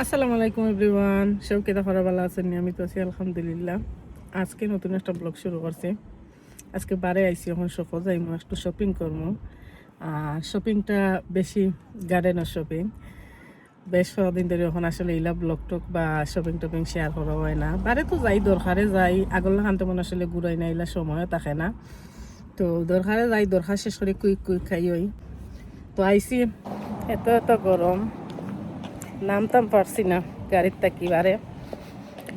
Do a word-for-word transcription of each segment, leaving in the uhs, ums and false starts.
আসসালামু আলাইকুম এভরিওয়ান, সব কিতা খবর, ভালা আছইন নি? আমি তো আছি আলহামদুলিল্লাহ। আজকে নতুন একটা ব্লগ শুরু করছি। আজকে বারে আইছি, এখন শপো যাইমু, একটু শপিং করমু। আর শপিংটা বেশি গার্ডেনর শপিং। বেশ কয়েকদিন ধরি এখন আসলে ইলা ব্লগ টক বা শপিং টপিং শেয়ার করা হয় না। বারে তো যাই, দরকারে যাই, আগর লাখান তেমন আসলে ঘুরাই না, ইলা সময়ও থাকে না। তো দরকারে যাই, দরকার শেষ করি কুইক কুইক খাই অই। তো আইছি, এত এত গরম, নামতাম পারছি না গাড়ির থাকি। বারে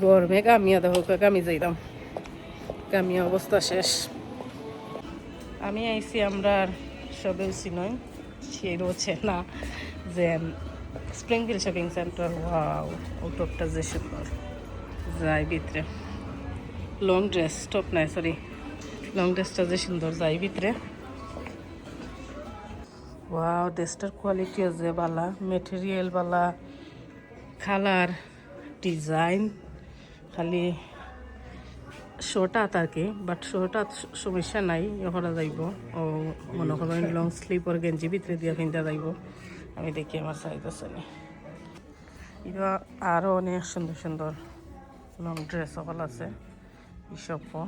গরমে গামিয়া, দেখো গামি যাইলাম, গামিয়া অবস্থা শেষ। আমি আইছি, আমরার সবেউ চিনইন, সে রয়েছে না যে Spring Hill shopping centre. Wow, ও টপটা যে সুন্দর, যাই ভিতরে। লং ড্রেস, টপ নাই, সরি, লং ড্রেসটা যে সুন্দর, যাই ভিতরে। ওয়াও, ড্রেসটার কোয়ালিটিও যে বালা, মেটেরিয়াল বালা, কালার, ডিজাইন, খালি শর্ট আত আর কি, বাট শর্ট আত স-, সমস্যা নাই, ইয়ে করা যাইব। ও মনে করো লং স্লিভ আর গেঞ্জি ভিতরে দিয়া পিন্দা যাইব। আমি দেখি আমার সাইজ আছে নি। ইবা আরও অনেক সুন্দর সুন্দর লং ড্রেস সকল আছে এই শপো।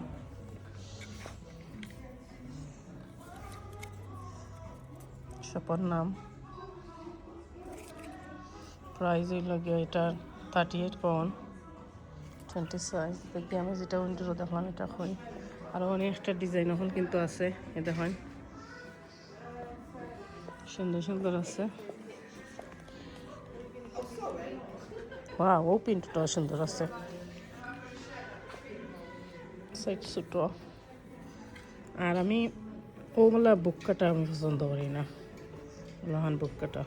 শপর নাম, প্রাইস হইল গিয়া এটার thirty eight pound, twenty size. দেখি আমি যেটা উইন্ডোরও দেখলাম এটা কই। আরও অনেক একটা ডিজাইন এখন কিন্তু আছে, এ দেখইন সুন্দর সুন্দর আছে। ওয়াও, ও প্রিন্টটাও সুন্দর আছে, সাইড ছোট। আর আমি ওগুলা বুক কাটা আমি পছন্দ করি না, ওলাখান বুক কাটা।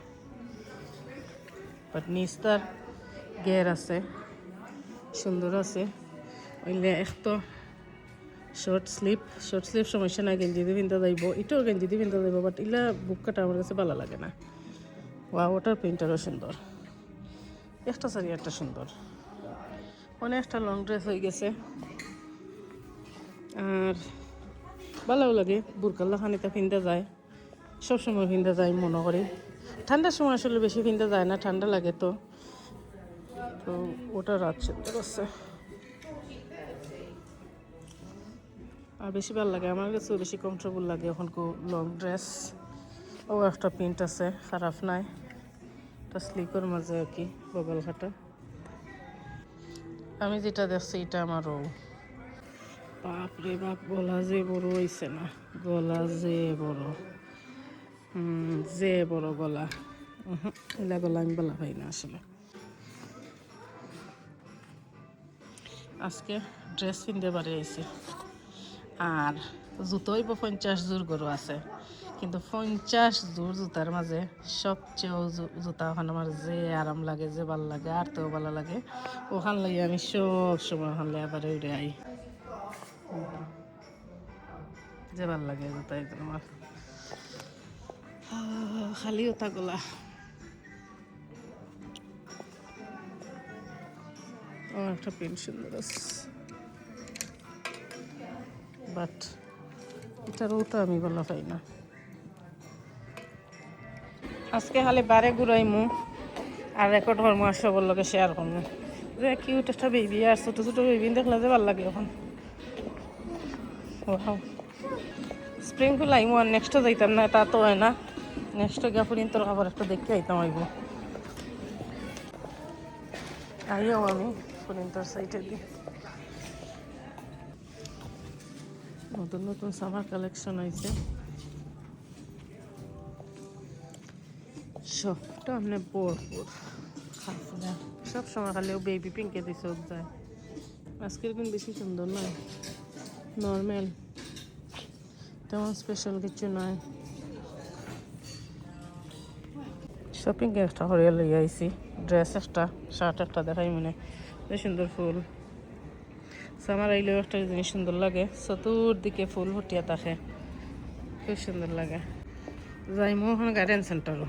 বাট নিস্তার গের আছে, সুন্দর আছে। অইলে এক তো শর্ট স্লিভ, শর্ট স্লিভ সমস্যা নাই, গেঞ্জি দি পিন্দা যাইব, ইটাও গেঞ্জি দি পিন্দা যাইব, বাট ইলা বুক কাটা আমার কাছে ভালা লাগে না। ওয়াও, ওটার প্রিন্টারও সুন্দর, একটা শাড়ি একটা সুন্দর, অনেকটা লং ড্রেস হয়ে গেছে। আর ভালাও লাগে, বুরকার লাখান ইতা পিন্দা যায়, সব সময় পিন্দা যায় মনে করি। ঠান্ডার সময় আসলে বেশি পিন্দা যায় না, ঠান্ডা লাগে তো। তো ওটা রাত সুন্দর আছে। আর বেশি ভালা লাগে, আমার কাছেও বেশি কমফোর্টেবল লাগে এখন কো লং ড্রেস। ও একটা প্রিন্ট আছে, খারাপ নাই। এটা স্লিকর মাঝে আর কি, বগল কাটা। আমি যেটা দেখছি এটা আমার ও। বাপ রে বাপ, গলা যে বড় হইছে না, গলা যে বড়। হুম, যে বড় গলা। উহুম, এলা গলা আমি ভালা পাই না আসলে। আজকে ড্রেস পিন্দে বারে আইছি, আর জুতো অইব পঞ্চাশ জোড় গরু আছে, কিন্তু পঞ্চাশ জোড় জুতার মাঝে সবচেয়ে জু-, জুতা ওখান আমার যে আরাম লাগে, যে ভালা লাগে, আর তো ভালা লাগে, ওখান লইয়া আমি সব সময় ওখান লইয়া বারে উড়ে আই। যে ভালা লাগে জুতা একদম আমার। আহ, খালি ওটা গলা। ও, একটা প্রিন্ট সুন্দর আছে, বাট এটার ওটা আমি ভালা পাই না। আজকে খালি বারে ঘুরাইমু আর রেকর্ড করমু আর সবর লগে শেয়ার করমু। যে কিউট একটা বেবি আর ছোট ছোট বেবি দেখলে যে ভালা লাগে এখন। ওয়াও। স্প্রিং হিল আইমু আর নেক্সটও যাইতাম না, তা তো হয় না। নেক্সটও গিয়া ফুরিন্তর কাপড় একটা দেখি আইতাম অইব। আইও আমি ফুরিন্তর সাইডে দি। নতুন নতুন সামার কালেকশন আইছে। সবটা মানে ভরপুর। খাসনা। সব সময় খালি ও বেবি পিঙ্কে দিছে ও যায়। আজকের দিন বেশি সুন্দর নয়, নর্মাল, তেমন স্পেশাল কিছু নাই। শপিং একটা করে লই আইছি, ড্রেস একটা, শার্ট একটা দেখাই মানে, যে সুন্দর ফুল। সামার আইলেও একটা জিনিস সুন্দর লাগে, চতুর্দিকে ফুল ফুটিয়া থাকে, খুব সুন্দর লাগে। যাইমু এখন গার্ডেন সেন্টারও।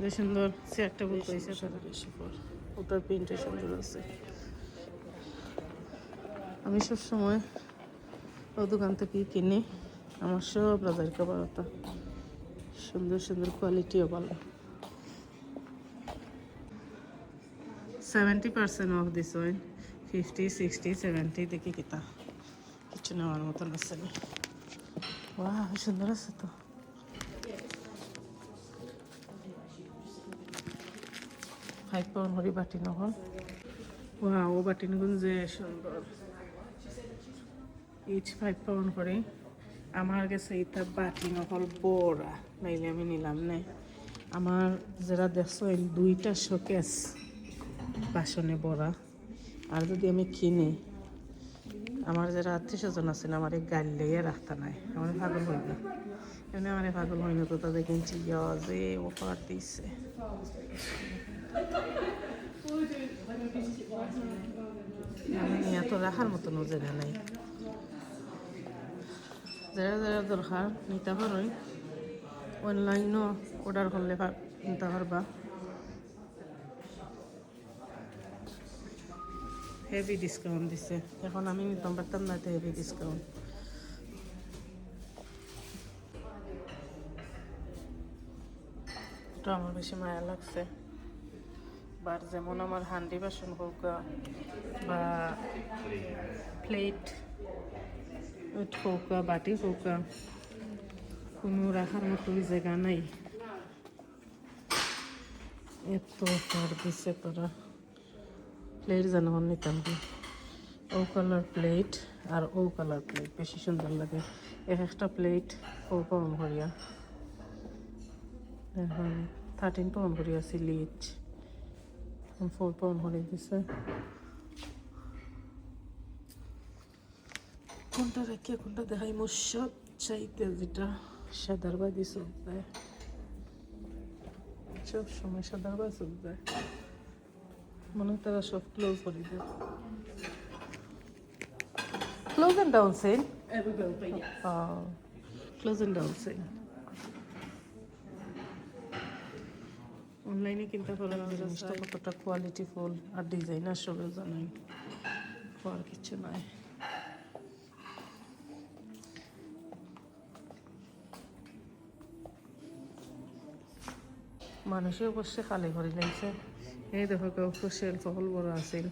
যে সুন্দর চেয়ারটা বুক হয়েছে, ওটার প্রিন্টটা সুন্দর আছে। আমি সব সময় ও দোকান থেকে কিনি, আমার সব রাজার কাপড় ওটা সুন্দর সুন্দর, কোয়ালিটিও ভালো। সেভেন্টি পার্সেন্ট অফ দিছইন। ফিফটি, সিক্সটি, সেভেন্টি, দেখি কিতা। কিছু নেওয়ার মতন আছে নি। ওয়াও, সুন্দর আছে তো। ফাইভ পাউন্ড করি বাটিন অকল। ওয়াও, বাটিনগুন যে সুন্দর। ইচ ফাইভ পাউন্ড করি। আমার গেছে ইতা বাটিন অকল বড়া, নাইলে আমি নিলাম নে। আমার যেরা দেখছইন, দুইটা শোকেস বাসনে বড়া। আর যদি আমি কিনি, আমার যেরা আত্মীয় স্বজন আছইন, আমারে গাইল্লাইয়া রাখতা নায়, আমারে পাগল অইবা। এমনে আমারে পাগল অইন তো, তাদের কিনছি ইয়া যে অফার দিছে। আমি নিয়া তো রাখার মতনও জাগা নাই। যেরা যেরা দরকার নিতা পারইন, অনলাইনও অর্ডার করলে পা-, নিতা পারবা। হেভি ডিসকাউন্ট দিছে, এখন আমি নিতাম পারতাম না, এত হেভি ডিসকাউন্ট। তো আমার বেশি মায়া লাগছে। বার যেমন আমার হান্ডি বাসন হউকা বা প্লেট হউকা, বাটি হউকা, কোনো রাখার মতো জাগা নাই। এত অফার দিছে তারা। প্লেট যেন নিতাম কি, ও কালার প্লেট আর ও কালার প্লেট বেশি সুন্দর লাগে। এক একটা প্লেট ফোর পাউন্ড করিয়া, এখন থার্টিন পাউন্ড করিয়া আছিল ইচ, এখন ফোর পাউন্ড করে দিছে। কোনটা রাখিয়া কোনটা দেখাইমু, সব চাইতে যেটা সাদার বাদি চোখ যায়, সব সময় সাদার বাদি চোখ যায়। মনে হয় তারা সব ক্লোজ করে দেয়। Close and down sale? Close and down sale. অনলাইনে কিনতে পারো না, জিনিসটা কতটা কোয়ালিটিফুল আর ডিজাইনার সবে জানাই, আর কিছু নাই। মানুষে অবশ্যই খালি করে নিয়েছে। এই দেখো, কেউ তো শেলফ হল বড় আছিল,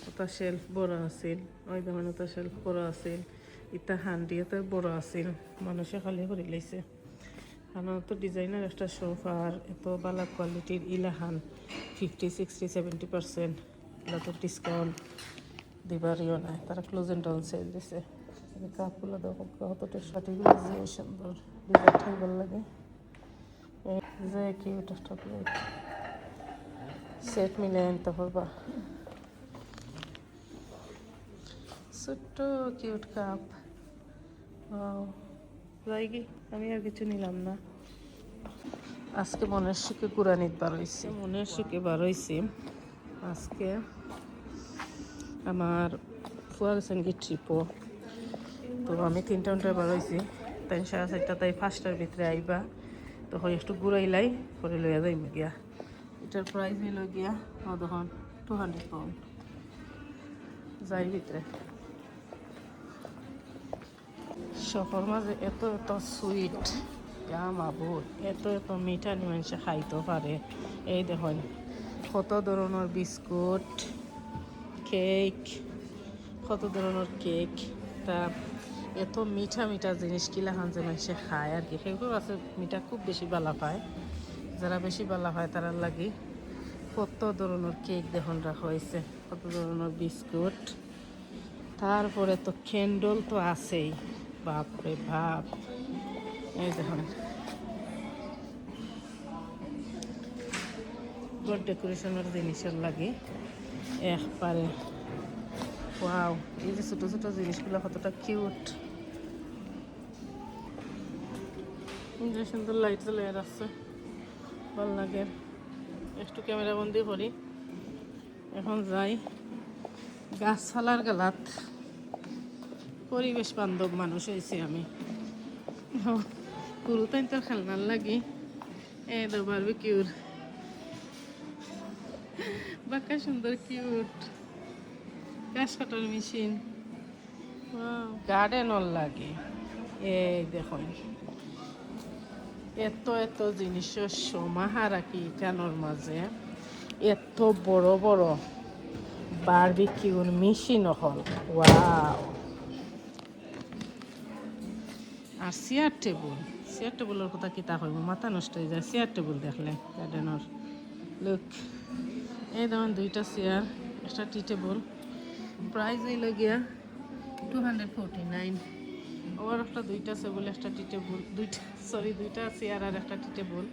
ওটা শেলফ বড় আছিল, ওই দেখুন, ওটা শেলফ বড় আছিল, ইটা হান্ডি এত বড় আছিল, মানুষে খালি করে লইছে। কারণ তো ডিজাইনার একটা শপ, আর এত ভালো কোয়ালিটির ইলাহান ফিফটি, সিক্সটি, সেভেন্টি পার্সেন্ট, এটা তো ডিসকাউন্ট দিবারও নাই। তারা ক্লোজ এন্ড ডাউন সেল দিছে। এই কাপগুলো দেখো, কতটা শার্টিগুলো যে সুন্দর, ডিজাইনটাই ভালো লাগে। এই যে কিউট একটা প্লেট, সেট মিলে আনতে পারবা। ছোট্ট কিউট কাপ। ওয়াও, যাইগি, আমি আর কিছু নিলাম না। আজকে মনের সুখে ঘুরানিত বার হইছি, মনের সুখে বার হইছি। আজকে আমার ফুয়া গেছেন কি ট্রিপও, তো আমি তিনটা ঘন্টায় বার হইছি। তাই সাড়ে চারটা, তাই পাঁচটার ভিতরে আইবা। তো হয় একটু ঘুরাইলাই, পরে লইয়া যাইমু গিয়া। এটার প্রাইস হইল গিয়া, ও দেখুন, টু হান্ড্রেড পাউন্ড। যাই ভিতরে। শপর মাঝে এত এত সুইট, ইয়া মাবুদ, এত এত মিঠা নি মানুষে খাইতো পারে। এই দেখুন, কত ধরনের বিস্কুট, কেক, কত ধরনের কেক। তা এত মিঠা মিঠা জিনিস কিলাখান যে মানুষে খায় আর কি। কেউ কেউ আছে মিঠা খুব বেশি ভালা পায়, যারা বেশি ভালা পায় তারার লাগি কত ধরনের কেক দেখুন রাখা হয়েছে, কত ধরনের বিস্কুট। তারপরে তো ক্যান্ডেল তো আছেই, বাপরে বাপ। এই দেখুন, ঘর ডেকোরেশনের জিনিসের লাগি একবারে। ওয়াও, এই যে ছোট ছোট জিনিসগুলো কতটা কিউট, যে সুন্দর লাইট জ্বলে রাখছে, ভালো লাগে। একটু ক্যামেরা বন্দি করি। এখন যাই গাছপালার গালাত। পরিবেশ বান্ধব মানুষ হইছি আমি। কুলতাইন তো খেলনার লাগি। এ তো বারবিকিউর। বাক্কা সুন্দর কিউট। ঘাস কাটার মেশিন। গার্ডেনর লাগি। এই দেখুন। এত এত জিনিসের সমাহার আর কি ইখানর মাঝে। এত বড় বড় বারবিকিউর মেশিন অকল। ওয়াও। আর চেয়ার টেবুল, চেয়ার টেবুলর কথা কিতা কইমু, মাথা নষ্ট অই যায় চেয়ার টেবুল দেখলে। গার্ডেনর লুক, এই দেখইন দুইটা চেয়ার, একটা টি টেবুল, প্রাইস অইলো গিয়া টু হান্ড্রেড ফোরটি নাইন। ওর একটা দুইটা টেবুল, একটা টি টেবুল, দুইটা, সরি, দুইটা চেয়ার আর একটা টি টেবুল।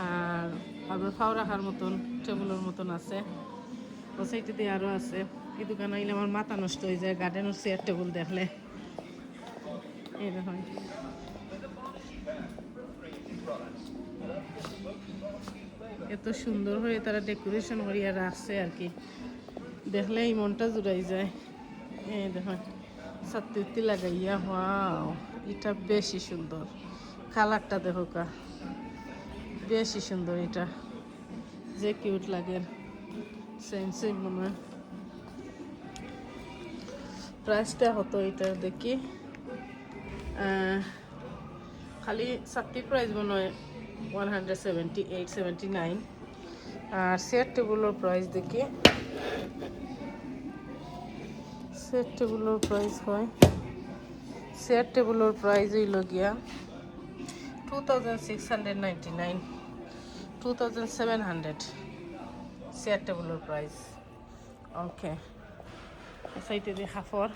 আর আবার পাও রাখার মতন, টেবুলর মতন আছে। ও সাইডে দিয়ে আরও আছে। এই দোকান আইলে আমার মাথা নষ্ট অই যায়, গার্ডেনর চেয়ার টেবুল দেখলে। এই দেখইন, এত সুন্দর করি তারা ডেকোরেশন করিয়া রাখছে আর কি, দেখলেই মনটা জুড়াই যায়। এই দেখইন, ছাত্তি উত্তি লাগাইয়া, ওয়াও, এটা বেশি সুন্দর। কালারটা দেখউক্কা, বেশি সুন্দর এটা, যে কিউট লাগে। সেম সেম মনে হয়। প্রাইসটা কত এটার দেখি? আহ, খালি ছাত্তির প্রাইস মনে হয় one hundred seventy eight, seventy nine. আর চেয়ার টেবুলর প্রাইস দেখি, চেয়ার টেবুলর প্রাইস হয়, চেয়ার টেবুলর প্রাইস অইলো গিয়া two thousand six hundred ninety nine, two thousand seven hundred chair টেবুলর প্রাইস। ওকে, সাইডে দিয়ে কাপড়,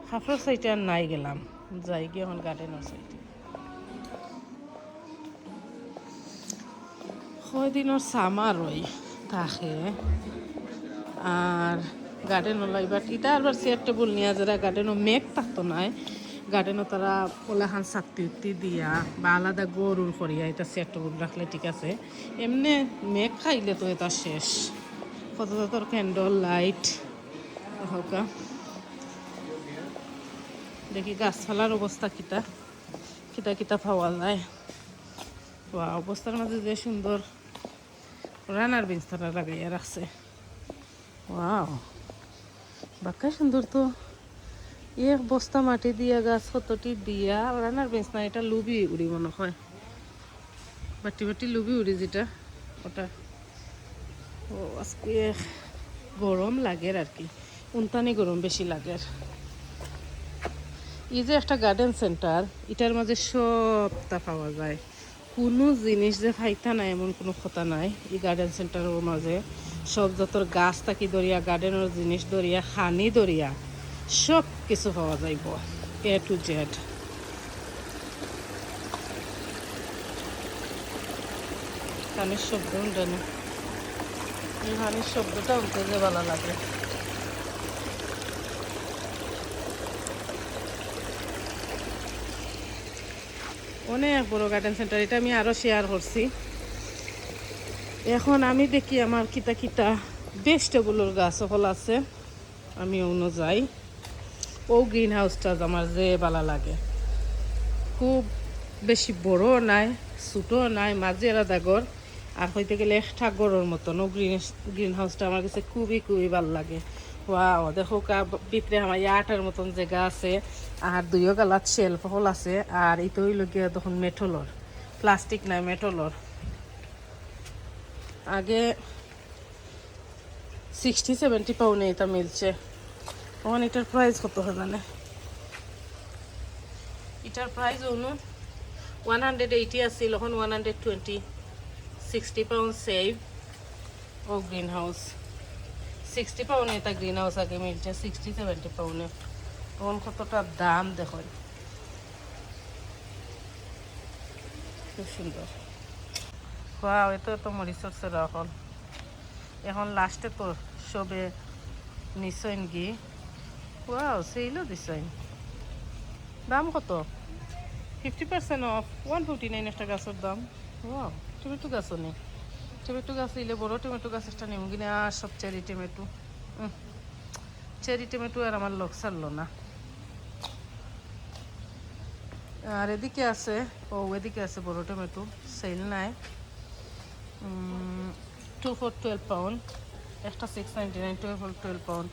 কাপড়র সাইডে আর নাই গেলাম, যাই গিয়া এখন গার্ডেনর সাইডে। কয়দিনর সামার অই থাকে। আর গার্ডেনও লাই, বাট ইটা আবার চেয়ার টেবুল নিয়া যারা গার্ডেনও মেঘ থাকতো নায়, গার্ডেনও তারা ওলাখান ছাত্তি উত্তি দিয়া বা আলাদা ঘর উর করিয়া ইটা চেয়ার টেবুল রাখলে ঠিক আছে। এমনে মেঘ খাইলে তো ইটা শেষ। কত জাতর ক্যান্ডল লাইট হোকা। দেখি গাছপালার অবস্থা কিতা, কিতা কিতা পাওয়া যায়। ওয়াও, বস্তার মাঝে যে সুন্দর রানার বিনস তারা লাগাইয়া রাখছে। ওয়াও, বাক্কা সুন্দর তো। এক বস্তা মাটি দিয়া, গাছ কতটি দিয়া, রানার বিনস না, এটা লুবি উড়ি মনে হয়, বাটি বাটি লুবি উড়ি যেটা, ওটা। ও, আজকে গরম লাগের আর কি, উনতানি গরম বেশি লাগের। এই যে একটা গার্ডেন সেন্টার, এটার মাঝে সবটা পাওয়া যায়। কুনু জিনিস যে পাইতা নায় এমন কুনু কথা নাই। এই গার্ডেন সেন্টারর মাঝে সব জাতর গাছ থাকি ধরিয়া, গার্ডেনর জিনিস ধরিয়া, খানি ধরিয়া সব কিছু পাওয়া যাইবো, এ টু জেড। পানির শব্দ হুনরা নি? এই পানির শব্দটা হুনতে যে ভালা লাগে। অনেক বড় গার্ডেন সেন্টার, এটা আমি আরো শেয়ার করছি। এখন আমি দেখি আমার কিতা কিতা ভেজিটেবলর গাছ অকল আছে, আমি অনো যাই। ও গ্রিন হাউসটা আমার যে ভালা লাগে, খুব বেশি বড়ও নায়, ছোটও নায়, মাঝে এরা দাগর। আর কইতে গেলে একটা ঘরর মতন। ও গ্রিন, গ্রিন হাউসটা আমার কাছে খুবই, খুবই ভালা লাগে। ওয়াও, দেখউক্কা, ভিতরে আমার আটার মতন জাগা আছে, আর দুইও গালাত শেলফ অকল আছে। আর ইটা অইলো গিয়া দেখইন মেটলর, প্লাস্টিক নায়, মেটলর। আগে সিক্সটি সেভেন্টি পাউন্ডে ইটা মিলছে। অখন ইটার প্রাইস কত হয় জানে? ইটার প্রাইস অনো ওয়ান হান্ড্রেড এইটি আছিল, অখন one hundred twenty, sixty pound save. ও গ্রিন হাউস, সিক্সটি পাউন্ডে ইটা গ্রিন হাউস আগে মিলছে, সিক্সটি সেভেন্টি পাউন্ডে। অখন কতটা দাম দেখইন, খুব সুন্দর। ওয়াও, এত এত মরিচর চারা অখন। অখন লাস্টে তো সবে নিছইন গি। ওয়াও, সেলও দিছইন। দাম কত? Fifty percent of, one fifty nine একটা গাছর দাম। ওয়াও, টমেটো গাছও নি। টমেটো গাছ অইলে বড় টমেটো গাছ একটা নিমু কিনা, আর সব চেরি টমেটো। উম, চেরি টমেটো আর আমার লগ ছাড়লো না। আর এদিকে আছে, ও, এদিকে আছে বড় টমেটো, সেল নাই। টু ফর টুয়েলভ পাউন্ড, একটা six ninety nine, two for twelve pound.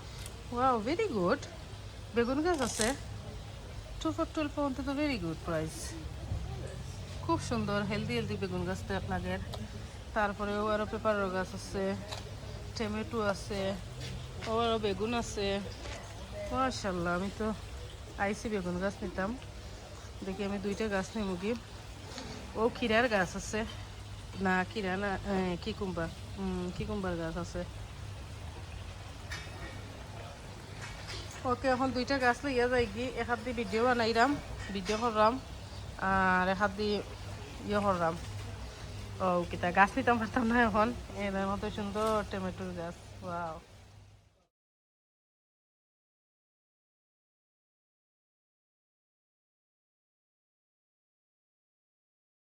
Wow, very good. বেগুন গাছ আছে, টু ফর টুয়েলভ পাউন্ড তো ভেরি গুড প্রাইস। খুব সুন্দর, হেলদি হেলদি বেগুন গাছ তো আপনাদের। তারপরে ও আরো পেপারর গাছ আছে, টমেটো আছে, ও আরো বেগুন আছে। মাশাআল্লাহ, আমি তো আইছি বেগুন গাছ নিতাম। দেখি আমি দুইটা গাছ নিমুগি। ও খিরার গাছ আছে, না খিরা না, এ, কিকুম্বার, হুম, কিকুম্বার গাছ আছে। ওকে, এখন দুইটা গাছ লইয়া যাইগি, এক হাত দি ভিডিও বানাইরাম, ভিডিও কররাম, আর এক হাত দি ইয়ে কররাম। ও কিতা গাছ নিতাম পারতাম না এখন। এই দেখো কত সুন্দর টমেটোর গাছ, ওয়াও।